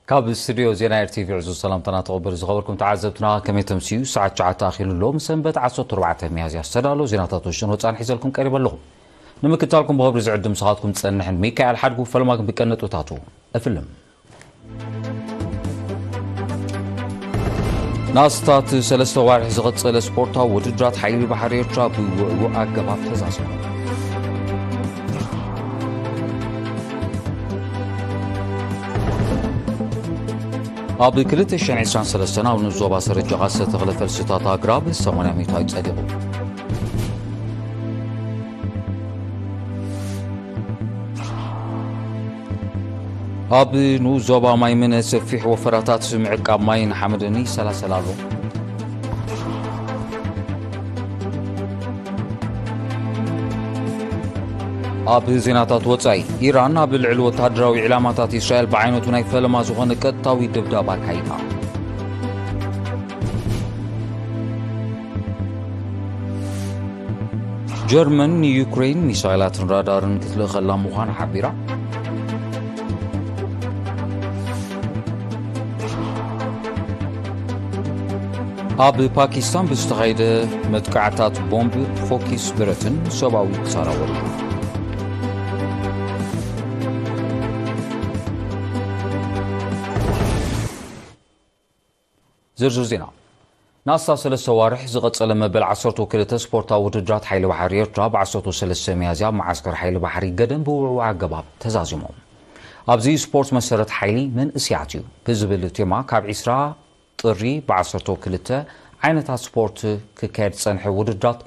ካብ ስቱድዮ ዜና ኤር ቲ ቪ ዕዙዝ ሰላምታና ተቐበሉ። ዝኸበርኩም ተዓዘብትና፣ ከመይ ተምስዩ? ሰዓት ትሽዓተ ኣኺሉ ኣሎ። ሰንበት ዓሰርተ ኣርባዕተ ሚያዝያ ዝተዳለዉ ዜናታት ውሽጥን ወጻእን ሒዘልኩም ቀሪበ ኣለኹ። ንምክታልኩም ብኽብሪ ዝዕድም፣ ንስኻትኩም ዝጸንሕን ሚካኤል ሓድጉ። ፈለማ ግን ብቀንዲ ነጥብታቱ እፍልም። ንኣስታት ሰለስተ ዋርሕ ዝቐጸለ ስፖርታዊ ውድድራት ሓይሊ ባሕሪ ኤርትራ ብውዕዉዕ ኣገባብ ተዛዚሙ። ኣብ ክልተ ሽሕን ዕስራን ሰለስተን ኣብ ንኡስ ዞባ ሰረጀቓ ዝተተኽለ ፈልስታት ኣግራብ ሰማንያ ሚእታዊት ጸዲቑ። ኣብ ንኡስ ዞባ ማይምን ሰፊሕ ወፈራታት ምዕቃብ ማይን ሓመድን ይሰላሰል ኣሎ። ኣብ ዜናታት ወጻኢ፣ ኢራን ኣብ ልዕሊ ወተሃደራዊ ዕላማታት እስራኤል ብዓይነቱ ናይ ፈለማ ዝኾነ ቀጥታዊ ደብዳብ ኣካይዳ። ጀርመን ንዩክሬን ሚሳይላትን ራዳርን ክትልእኸላ ምዃና ሓቢራ። ኣብ ፓኪስታን ብዝተኻየደ መጥቃዕታት ቦምብ፣ ፎኪስ ብረትን ሰብኣዊ ክሳራ ወሪዱ። ዝርዝር ዜና። ንኣስታት ሰለስተ ዋርሕ ዝቐጸለ መበል ዓሰርተ ክልተ ስፖርታዊ ውድድራት ሓይሊ ባሕሪ ኤርትራ፣ ብ ዓሰርተ ሰለስተ ሚያዝያ ኣብ መዓስከር ሓይሊ ባሕሪ ገደም ብውዕዉዕ ኣገባብ ተዛዚሞም። ኣብዚ ስፖርት መሰረት ሓይሊ መንእስያት እዩ ብዝብል ቴማ፣ ካብ ዕስራ ጥሪ ብ ዓሰርተ ክልተ ዓይነታት ስፖርት ክካየድ ዝጸንሐ ውድድራት፣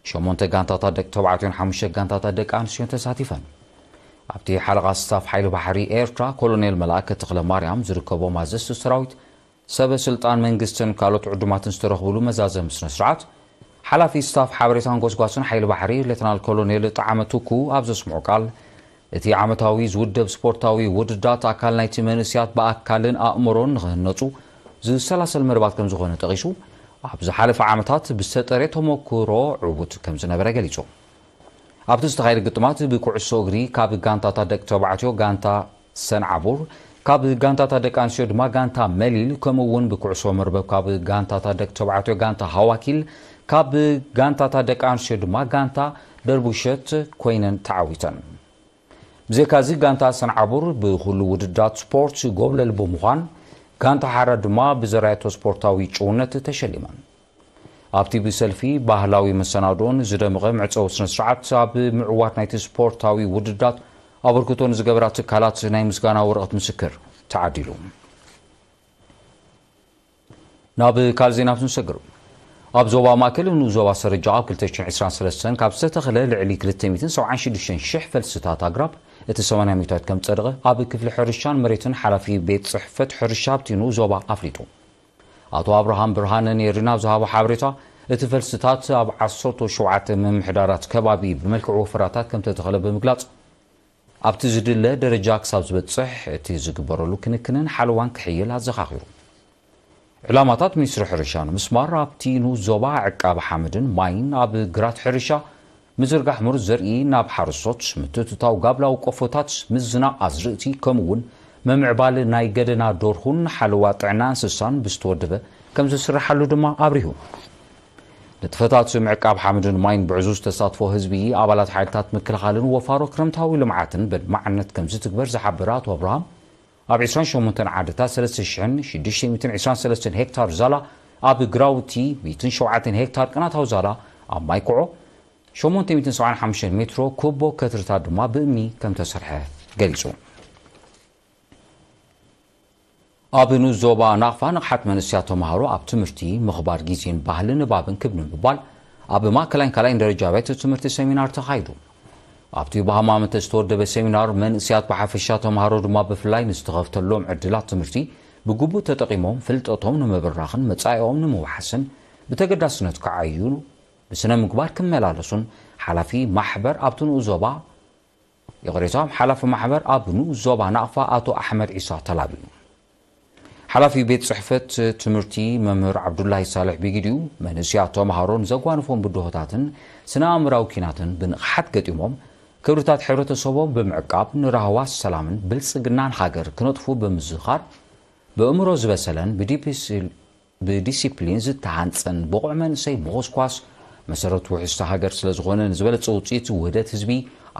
ሸሞንተ ጋንታታት ደቂ ተባዕትዮን ሓሙሽተ ጋንታታት ደቂ ኣንስትዮን ተሳቲፈን። ኣብቲ ሓለቓ ስታፍ ሓይሊ ባሕሪ ኤርትራ ኮሎኔል መላእከ ተኽለ ማርያም ዝርከቦም ኣዘዝቲ ሰራዊት፣ ሰበ ስልጣን መንግስትን ካልኦት ዕዱማትን ዝተረኽብሉ መዛዘሚ ስነ ስርዓት፣ ሓላፊ ስታፍ ሓበሬታን ጎስጓስን ሓይሊ ባሕሪ ሌተናል ኮሎኔል ጣዕመ ቱኩ ኣብ ዘስምዖ ቃል፣ እቲ ዓመታዊ ዝውደብ ስፖርታዊ ውድድራት ኣካል ናይቲ መንእስያት ብኣካልን ኣእምሮን ንኽህነጹ ዝሰላሰል መደባት ከም ዝኾነ ጠቒሱ፣ ኣብ ዝሓለፈ ዓመታት ብዝተጠርየ ተመኩሮ ዕዉት ከም ዝነበረ ገሊጹ። ኣብቲ ዝተኻየደ ግጥማት ብኩዕሶ እግሪ ካብ ጋንታታት ደቂ ተባዕትዮ ጋንታ ሰንዓቡር፣ ካብ ጋንታታት ደቂ ኣንስትዮ ድማ ጋንታ መሊል፣ ከምኡ እውን ብኩዕሶ መርበብ ካብ ጋንታታት ደቂ ተባዕትዮ ጋንታ ሃዋኪል፣ ካብ ጋንታታት ደቂ ኣንስትዮ ድማ ጋንታ ደርቡሸት ኮይነን ተዓዊተን። ብዘይካዚ ጋንታ ሰንዓቡር ብኹሉ ውድድራት ስፖርት ጎብለል ብምዃን፣ ጋንታ ሓራ ድማ ብዘራየቶ ስፖርታዊ ጭውነት ተሸሊመን። ኣብቲ ብሰልፊ ባህላዊ መሰናዶን ዝደመቐ መዕጸዊ ስነ ስርዓት፣ ኣብ ምዕዋት ናይቲ ስፖርታዊ ውድድራት ኣበርክቶ ንዝገበራ ትካላት ናይ ምስጋና ወረቐት ምስክር ተዓዲሉ። ናብ ካልእ ዜና ክንሰግር። ኣብ ዞባ ማእከል ንኡስ ዞባ ሰረጃ ኣብ ክልተ ሽሕን ዕስራን ሰለስተን ካብ ዝተተኽለ ልዕሊ ክልተ ሚእትን ሰብዓን ሽዱሽተን ሽሕ ፈልስታት ኣግራብ እቲ ሰማንያ ሚእታዊት ከም ዝጸደቐ ኣብ ክፍሊ ሕርሻን መሬትን ሓላፊ ቤት ጽሕፈት ሕርሻ ኣብቲ ንኡስ ዞባ ኣፍሊጡ። ኣቶ ኣብርሃም ብርሃነ ኔሪና ኣብ ዝሃቦ ሓበሬታ፣ እቲ ፈልስታት ኣብ ዓሰርተ ሸውዓተ ምምሕዳራት ከባቢ ብመልክዕ ወፈራታት ከም ዝተተኽለ ብምግላጽ፣ ኣብቲ ዝድለ ደረጃ ክሳብ ዝበጽሕ እቲ ዝግበረሉ ክንክንን ሓለዋን ክሕይል ኣዘኻኺሩ። ዕላማታት ሚኒስትሪ ሕርሻ ንምስማር፣ ኣብቲ ንኡስ ዞባ ዕቃብ ሓመድን ማይን ኣብ ግራት ሕርሻ ምዝርጋሕ ምሩት ዘርኢ ናብ ሓረስቶት፣ ምትእትታው ጋብላዊ ቆፎታት፣ ምዝናቕ ኣዝርእቲ፣ ከምኡ እውን ምምዕባል ናይ ገደና ዶርሁን ሓለዋ ጥዕና እንስሳን ብዝተወደበ ከም ዝስርሓሉ ድማ ኣብሪሁ። ንጥፈታት ምዕቃብ ሓመድን ማይን ብዕዙዝ ተሳትፎ ህዝቢ፣ ኣባላት ሓይልታት ምክልኻልን ወፋሮ ክረምታዊ ልምዓትን ብማዕነት ከም ዝትግበር ዝሓበረ ኣቶ ኣብርሃም፣ ኣብ ዕስራን ሸሞንተን ዓድታት ሰለስተ ሽሕን ሽዱሽተ ሚእትን ዕስራን ሰለስተን ሄክታር ዛላ፣ ኣብ ግራውቲ ሚእትን ሸውዓተን ሄክታር ቅናታዊ ዛላ፣ ኣብ ማይ ኩዖ ሸሞንተ ሚእትን ሰብዓን ሓሙሽተን ሜትሮ ኩቦ ከትርታት ድማ ብእምኒ ከም ተሰርሐ ገሊጹ። ኣብ ንኡስ ዞባ ናቕፋ ንቕሓት መንእሰያት ተምሃሮ ኣብ ትምህርቲ፣ ምኽባር ግዜን ባህሊ ንባብን ክብ ንምባል ኣብ ማእከላይን ካልኣይን ደረጃ ኣብያተ ትምህርቲ ሰሚናር ተኻይዱ። ኣብቲ ብሃማመተ ዝተወደበ ሰሚናር መንእሰያት ብሓፈሻ ተምሃሮ ድማ ብፍላይ ንዝተኸፍተሎም ዕድላት ትምህርቲ ብግቡእ ተጠቒሞም ፍልጠቶም ንምብራኽን መጻኢኦም ንምውሓስን ብተገዳስነት ክዓዩ ብስነ ምግባር ክመላለሱን ሓላፊ ማሕበር ኣብቲ ንኡስ ዞባ፣ ይቕሬታ፣ ሓላፊ ማሕበር ኣብ ንኡስ ዞባ ናቕፋ ኣቶ ኣሕመድ ዒሳ ተላብዩ። ሓላፊ ቤት ጽሕፈት ትምህርቲ መምህር ዓብዱላሂ ሳልሕ ብግዲኡ፣ መንእሰያት ተምሃሮን ዘጓንፎም ብድሆታትን ስነ ኣእምራዊ ኲናትን ብንቕሓት ገጢሞም ክብርታት ሕብረተሰቦም ብምዕቃብ ንራህዋ ሰላምን ብልጽግናን ሃገር ክነጥፉ ብምዝኻር፣ ብእምሮ ዝበሰለን ብዲፕስ-፣ ብዲሲፕሊን ዝተሃንጸን ብቑዕ መንእሰይ ምኹስኳስ መሰረቱ ውሕስቲ ሃገር ስለ ዝኾነ ንዝበለጸ ውጽኢት ውህደት ህዝቢ፣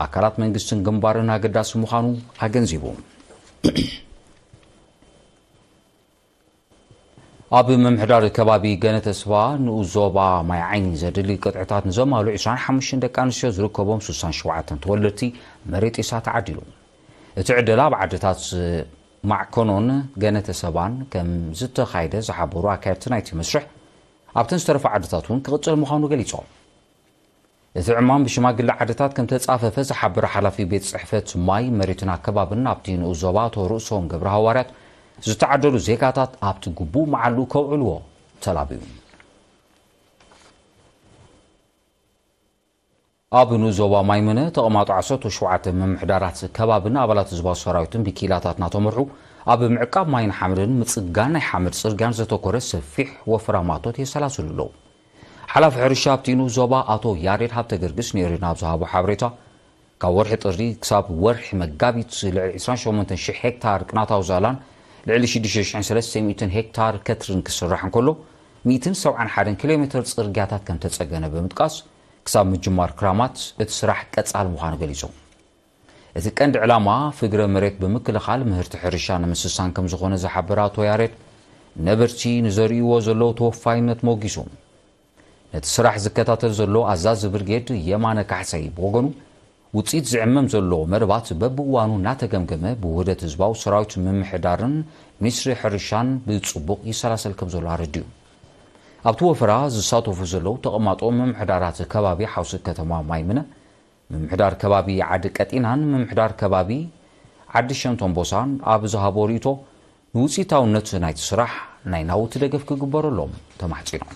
ኣካላት መንግስትን ግንባርን ኣገዳሲ ምዃኑ ኣገንዚቡ። ኣብ ምምሕዳር ከባቢ ገነተ ስባ ንኡስ ዞባ ማይ ዓይኒ ዘድሊ ቅጥዕታት ንዘማሉ ዕስራን ሓሙሽተን ደቂ ኣንስትዮ ዝርከቦም ስሳን ሸውዓተን ተወለድቲ መሬት ጢሳ ተዓዲሉ። እቲ ዕደላ ኣብ ዓድታት ማዕከኖን ገነተ ሰባን ከም ዝተኻየደ ዝሓበሩ ኣካየድቲ ናይቲ መስርሕ፣ ኣብተን ዝተረፋ ዓድታት እውን ክቕጽል ምዃኑ ገሊጾም። እቲ ዕማም ብሽማግለ ዓድታት ከም ተጻፈፈ ዝሓበረ ሓላፊ ቤት ጽሕፈት ማይ፣ መሬትን ኣከባብን ኣብቲ ንኡስ ዞባ ኣቶ ርእሶም ገብረ ሃዋርያት፣ ዝተዓደሉ ዜጋታት ኣብቲ ግቡእ መዓልኡ ከውዕልዎ ተላብዩ። ኣብ ንኡስ ዞባ ማይምነ ተቐማጦ ዓሰርተ ሸውዓተ ምምሕዳራት ከባብን ኣባላት ህዝባዊ ሰራዊትን ብኪላታት እናተመርሑ ኣብ ምዕቃብ ማይን ሓመድን ምጽጋን ናይ ሓመድ ጽርግያን ዘተኮረ ሰፊሕ ወፈራ ማእቶት የሰላስሉ ኣለዉ። ሓላፊ ሕርሻ ኣብቲ ንኡስ ዞባ ኣቶ ያሬድ ሃብተ ገርግስ ንኤሪና ኣብ ዝሃቦ ሓበሬታ፣ ካብ ወርሒ ጥሪ ክሳብ ወርሒ መጋቢት ልዕሊ ዕስራን ሸሞንተን ሽሕ ሄክታር ቅናታዊ ዛላን ልዕሊ ሽዱሽተ ሽሕን ሰለስተ ሚእትን ሄክታር ከትርን ክስራሕ እንከሎ፣ ሚእትን ሰብዓን ሓደን ኪሎ ሜትር ጽርግያታት ከም ተጸገነ ብምጥቃስ፣ ክሳብ ምጅማር ክራማት እቲ ስራሕ ቀጻሊ ምዃኑ ገሊጹ። እቲ ቀንዲ ዕላማ ፍግረ መሬት ብምክልኻል ምህርቲ ሕርሻ ንምስሳን ከም ዝኾነ ዝሓበረ ኣቶ ያሬድ፣ ነበርቲ ንዘርእይዎ ዘለዉ ተወፋይነት ሞጊሱ። ነቲ ስራሕ ዝከታተል ዘሎ ኣዛዚ ብርጌድ የማነ ካሕሳይ ብወገኑ፣ ውጽኢት ዝዕመም ዘሎ መደባት በብእዋኑ እናተገምገመ ብውህደት ህዝባዊ ሰራዊት ምምሕዳርን ሚኒስትሪ ሕርሻን ብጽቡቕ ይሰላሰል ከም ዘሎ ኣረዲኡ። ኣብቲ ወፈራ ዝሳተፉ ዘለዉ ተቐማጦ ምምሕዳራት ከባቢ ሓውሲ ከተማ ማይምነ፣ ምምሕዳር ከባቢ ዓዲ ቀጢናን ምምሕዳር ከባቢ ዓዲ ሸንቶምቦሳን ኣብ ዝሃቦ ርእይቶ፣ ንውጽኢታውነት ናይቲ ስራሕ ናይ ናውቲ ደገፍ ክግበረሎም ተማሕጺኖም።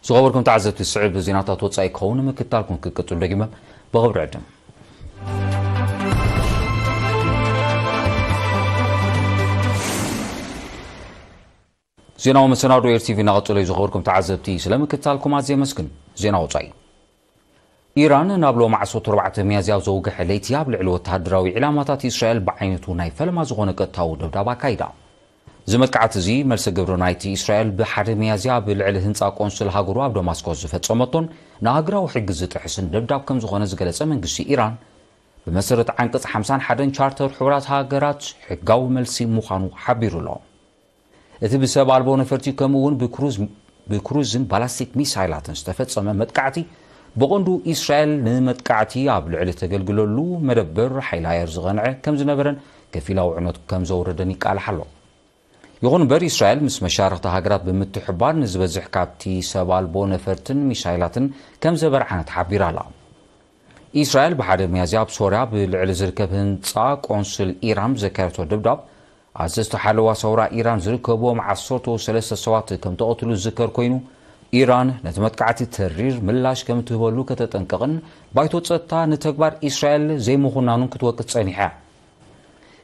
ዝኸበርኩም ተዓዘብቲ፣ ዝስዕብ ዜናታት ወጻኢ ክኸውን ንምክትታልኩም ክቅጽሉ ደጊመ ብኽብሪ ዕድም። ዜናዊ መሰናዶ ኤር ቲቪ እናቐጸሎ እዩ። ዝኸበርኩም ተዓዘብቲ፣ ስለምክትታልኩም ኣዝየ የመስግን። ዜና ወጻኢ። ኢራን ናብ ሎሚ ዓሰርተ ኣርባዕተ ሚያዝያ ኣብ ዘውግሐ ለይቲ ኣብ ልዕሊ ወተሃደራዊ ዒላማታት እስራኤል ብዓይነቱ ናይ ፈለማ ዝኾነ ቀጥታዊ ደብዳብ ኣካይዳ። እዚ መጥቃዕቲ እዚ መልሰ ግብሪ ናይቲ እስራኤል ብሓደ ሚያዝያ ኣብ ልዕሊ ህንጻ ቆንስል ሃገሩ ኣብ ደማስቆስ ዝፈጸመቶን ንሃገራዊ ሕጊ ዝጥሕስን ደብዳብ ከም ዝኾነ ዝገለጸ መንግስቲ ኢራን፣ ብመሰረት ዓንቀጽ ሓምሳን ሓደን ቻርተር ሕቡራት ሃገራት ሕጋዊ መልሲ ምዃኑ ሓቢሩ ኣሎ። እቲ ብሰብ ኣልቦ ነፈርቲ ከምኡ እውን ብክሩዝ-፣ ብክሩዝን ባላስቲክ ሚሳይላትን ዝተፈጸመ መጥቃዕቲ፣ ብቐንዱ እስራኤል ንመጥቃዕቲ ኣብ ልዕሊ ተገልግለሉ መደበር ሓይሊ ኣየር ዝቐንዐ ከም ዝነበረን ከፊላዊ ዕኖት ከም ዘውረደን ይቃላሕ ኣሎ። ይኹን እምበር፣ እስራኤል ምስ መሻርኽቲ ሃገራት ብምትሕባር ንዝበዝሕ ካብቲ ሰብ ኣልቦ ነፈርትን ሚሳይላትን ከም ዘበርዓነት ሓቢራ ኣላ። እስራኤል ብሓደ ሚያዝያ ኣብ ሶርያ ብልዕሊ ዝርከብ ህንጻ ቆንስል ኢራን ዘካየደቶ ደብዳብ፣ ኣዘዝቲ ሓለዋ ሰውራ ኢራን ዝርከብዎም ዓሰርተ ሰለስተ ሰባት ከም ተቐትሉ ዝዝከር ኮይኑ፣ ኢራን ነቲ መጥቃዕቲ ተሪር ምላሽ ከም ትህበሉ ከተጠንቅቕን ባይቶ ጸጥታ ንተግባር እስራኤል ዘይምኹናኑን ክትወቅስ ጸኒሓ።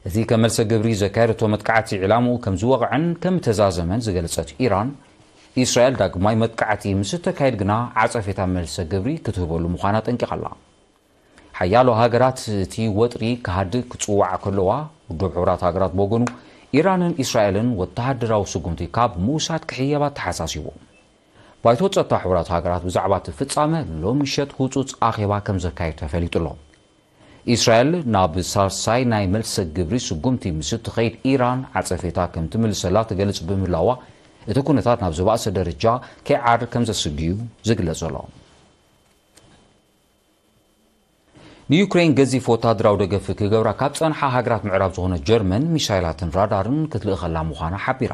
እቲ ከም መልሰ ግብሪ ዘካየደቶ መጥቃዕቲ ዕላምኡ ከም ዝወቕዐን ከም ተዛዘመን ዝገለጸት ኢራን፣ እስራኤል ዳግማይ መጥቃዕቲ ምስ እተካይድ ግና ዓጸፌታ መልሰ ግብሪ ክትህበሉ ምዃና ጠንቂቓ ኣላ። ሓያሎ ሃገራት እቲ ወጥሪ ክሃድእ ክጽውዓ ከለዋ፣ ውድብ ሕቡራት ሃገራት ብወገኑ፣ ኢራንን እስራኤልን ወተሃደራዊ ስጉምቲ ካብ ምውሳድ ክሕየባ ተሓሳሲቡ። ባይቶ ጸጥታ ሕቡራት ሃገራት ብዛዕባ እቲ ፍጻመ ሎሚ ምሸት ህጹጽ ኣኼባ ከም ዘካየድ ተፈሊጡ ኣሎ። እስራኤል ናብ ሳልሳይ ናይ መልሰ ግብሪ ስጉምቲ ምስ እትኸይድ፣ ኢራን ዓጸፌታ ከም ትምልሰላ ትገልጽ ብምህላዋ፣ እቲ ኩነታት ናብ ዝበኣሰ ደረጃ ከይዓር ከም ዘስግዩ ዝግለጽ ዘሎ። ንዩክሬን ገዚፍ ወታደራዊ ደገፍ ክገብራ ካብ ጸንሓ ሃገራት ምዕራብ ዝኾነት ጀርመን፣ ሚሳይላትን ራዳርን ክትልእኸላ ምዃና ሓቢራ።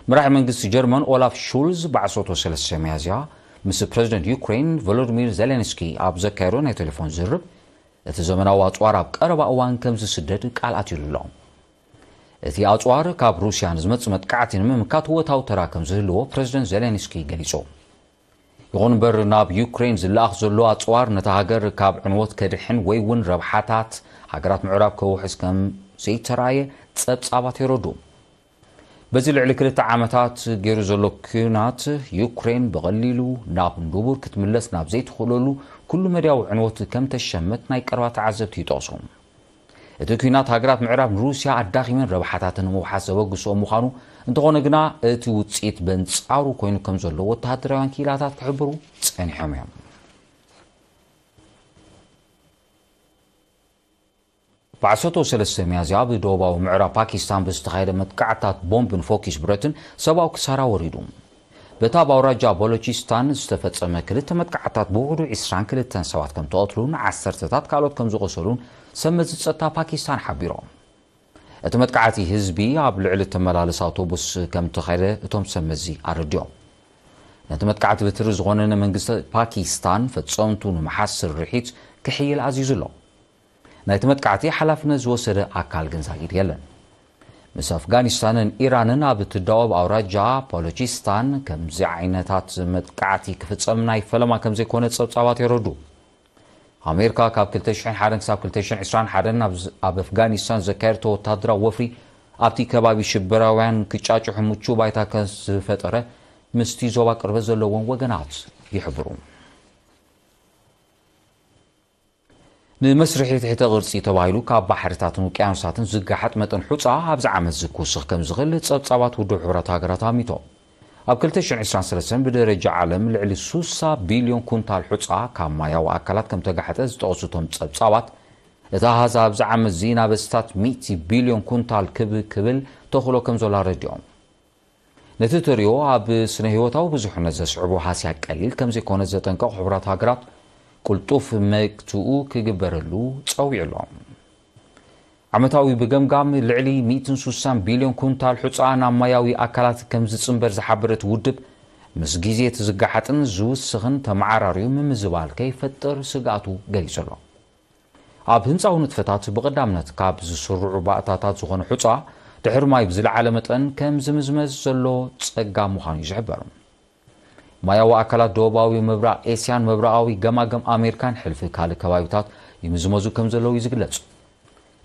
መራሒ መንግስቲ ጀርመን ኦላፍ ሹልዝ ብዓሰርተ ሰለስተ ሚያዝያ ምስ ፕረዚደንት ዩክሬን ቮሎዲሚር ዜሌንስኪ ኣብ ዘካየዶ ናይ ቴሌፎን ዝርርብ፣ እቲ ዘመናዊ ኣጽዋር ኣብ ቀረባ እዋን ከም ዝስደድ ቃል ኣትዩሉ ኣሎ። እቲ ኣጽዋር ካብ ሩስያ ንዝመጽእ መጥቃዕቲ ንምምካት እወታዊ ተራ ከም ዝህልዎ ፕረዚደንት ዜሌንስኪ ገሊጹ። ይኹን እምበር፣ ናብ ዩክሬን ዝለኣኽ ዘሎ ኣጽዋር ነታ ሃገር ካብ ዕንወት ከድሕን ወይ እውን ረብሓታት ሃገራት ምዕራብ ከውሕስ ከም ዘይተራእየ ጸብጻባት የረድኡ። በዚ ልዕሊ ክልተ ዓመታት ገይሩ ዘሎ ኲናት፣ ዩክሬን ብቐሊሉ ናብ ንቡር ክትምለስ ናብ ዘይትኽእለሉ ኩሉ መዳያዊ ዕንወት ከም ተሸመት ናይ ቀረባ ተዓዘብቲ ይጠቕሱ። እቲ ኲናት ሃገራት ምዕራብ ንሩስያ ኣዳኺመን ረብሓታተን ንምውሓስ ዘበግስኦ ምዃኑ፣ እንተኾነ ግና እቲ ውጽኢት በንጻሩ ኮይኑ ከም ዘሎ ወተሃደራውያን ክኢላታት ክሕብሩ ጸኒሖም እዮም። ብዓሰርተ ሰለስተ ሚያዝያ ኣብ ደቡባዊ ምዕራብ ፓኪስታን ብዝተኻየደ መጥቃዕታት ቦምብን ፎኪስ ብረትን ሰብኣዊ ክሳራ ወሪዱ። በታ ኣብ ኣውራጃ ቦሎቺስታን ዝተፈጸመ ክልተ መጥቃዕታት ብውሕዱ ዕስራን ክልተን ሰባት ከም ተቐትሉን ዓሰርተታት ካልኦት ከም ዝቖሰሉን ሰብ መዚ ጸጥታ ፓኪስታን ሓቢሮም። እቲ መጥቃዕቲ ህዝቢ ኣብ ልዕሊ እተመላለስ ኣውቶቡስ ከም ተኻየደ እቶም ሰብ መዚ ኣረዲኦም። ነቲ መጥቃዕቲ ብትሪ ዝኾነነ መንግስቲ ፓኪስታን ፈጸምቱ ንምሓዝ ስርሒት ክሕይል ኣዚዙ ኣሎ። ናይቲ መጥቃዕቲ ሓላፍነት ዝወሰደ ኣካል ግን ዛጊድ የለን። ምስ ኣፍጋኒስታንን ኢራንን ኣብ እትዳወብ ኣውራጃ ፖሎቺስታን ከምዚ ዓይነታት መጥቃዕቲ ክፍጸም ናይ ፈለማ ከም ዘይኮነ ጸብጻባት የረዱ። ኣሜሪካ ካብ ክልተ ሽሕን ሓደን ክሳብ ክልተ ሽሕን ዕስራን ሓደን ኣብ ዝ-፣ ኣብ ኣፍጋኒስታን ዘካየድቶ ወታደራዊ ወፍሪ ኣብቲ ከባቢ ሽበራውያን ክጫጭሑ ምቹእ ባይታ ከም ዝፈጠረ ምስቲ ዞባ ቅርበት ዘለዎም ወገናት ይሕብሩ። ንመስርሒ ትሕተ ቅርጺ ተባሂሉ ካብ ባሕርታትን ውቅያኖሳትን ዝገሓጥ መጠን ሑጻ ኣብዚ ዓመት እዚ ክውስኽ ከም ዝኽእል ጸብጻባት ውድብ ሕቡራት ሃገራት ኣሚቶም። ኣብ ክልተ ሽሕን ዕስራን ሰለስተን ብደረጃ ዓለም ልዕሊ ሱሳ ቢልዮን ኩንታል ሑጻ ካብ ማያዊ ኣካላት ከም ተጋሕጠ ዝጠቕሱ እቶም ጸብጻባት፣ እቲ ኣሃዝ ኣብዚ ዓመት እዚ ናብ ኣስታት ሚእቲ ቢልዮን ኩንታል ክብ ክብል ተኽእሎ ከም ዘሎ ኣረዲኦም። ነቲ ተርእዮ ኣብ ስነ ህይወታዊ ብዙሕነት ዘስዕቦ ሃስያ ቀሊል ከም ዘይኮነ ዘጠንቀቑ ሕቡራት ሃገራት፣ ቅልጡፍ መግትኡ ክግበረሉ ጸዊዑ ኣሎ። ዓመታዊ ብገምጋም ልዕሊ ሚእትን ሱሳን ቢልዮን ኩንታል ሑጻ ናብ ማያዊ ኣካላት ከም ዝጽንበር ዝሓበረ እቲ ውድብ፣ ምስ ግዜ እቲ ዝገሓጥን ዝውስኽን ተመዓራርዩ ምምዝባል ከይፈጥር ስግኣቱ ገሊጹ ኣሎ። ኣብ ህንጻዊ ንጥፈታት ብቐዳምነት ካብ ዝስርዑ ባእታታት ዝኾነ ሑጻ፣ ድሕሪ ማይ ብዝለዓለ መጠን ከም ዝምዝመዝ ዘሎ ጸጋ ምዃኑ እዩ ዝሕበር። ማያዊ ኣካላት ደቡባዊ ምብራቕ ኤስያን ምብራቓዊ ገማግም ኣሜሪካን ሕልፊ ካልእ ከባቢታት ይምዝመዙ ከም ዘለዉ እዩ ዝግለጽ።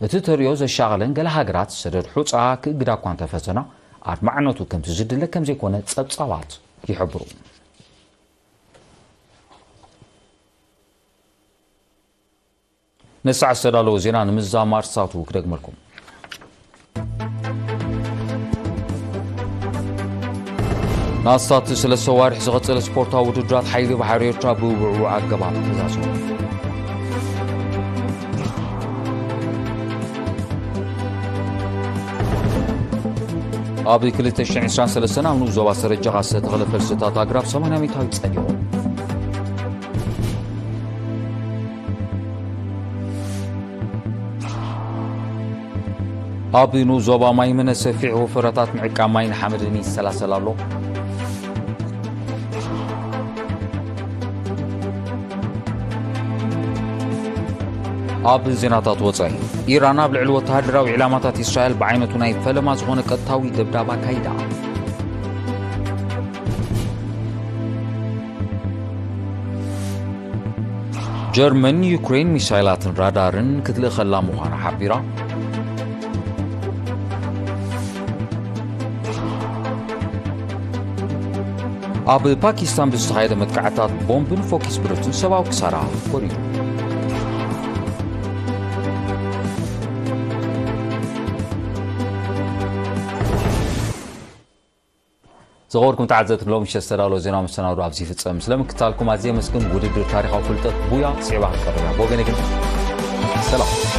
እቲ ተርእዮ ዘሻቐለን ገለ ሃገራት ሰደድ ሑጻ ክእግዳ እኳ እንተፈተና፣ ኣድማዕነቱ ከምቲ ዝድለ ከም ዘይኮነ ጸብጻባት ይሕብሩ። ነዚ ሰዓት ዝተዳለወ ዜና ንምዝዛም ኣርእስታቱ ክደግመልኩም። ንኣስታት ሰለስተ ዋርሕ ዝቐጸለ ስፖርታዊ ውድድራት ሓይሊ ባሕሪ ኤርትራ ብውዕዉዕ ኣገባብ ተዛዚሙ። ኣብ ክልተ ሽሕን ዕስራን ሰለስተን ኣብ ንኡስ ዞባ ሰረጀኻ ዝተተኽለ ፈልስታት ኣግራብ ሰማንያ ሚእታዊት ጸዲቑ። ኣብ ንኡስ ዞባ ማይምነ ሰፊሕ ወፈራታት ምዕቃብ ማይን ሓመድን ይሰላሰል ኣሎ። ኣብ ዜናታት ወጻኢ፣ ኢራን ኣብ ልዕሊ ወተሃደራዊ ዕላማታት እስራኤል ብዓይነቱ ናይ ፈለማ ዝኾነ ቀጥታዊ ደብዳብ ኣካይዳ። ጀርመን ዩክሬን ሚሳይላትን ራዳርን ክትልእኸላ ምዃና ሓቢራ። ኣብ ፓኪስታን ብዝተኻየደ መጥቃዕታት ቦምብን ፎኪስ ብረትን ሰብኣዊ ክሳራ ወሪዱ። ዝኸበርኩም ተዓዘብቲ፣ ሎሚ ምሸት ዝተዳለወ ዜናዊ መሰናዶ ኣብዚ ይፍጸም። ስለ ምክታልኩም ኣዝየ የመስግን። ውድድር ታሪኻዊ ፍልጠት ቡያ ስዒባ ክትቀርብ እያ። ብወገነይ ግን ሰላም።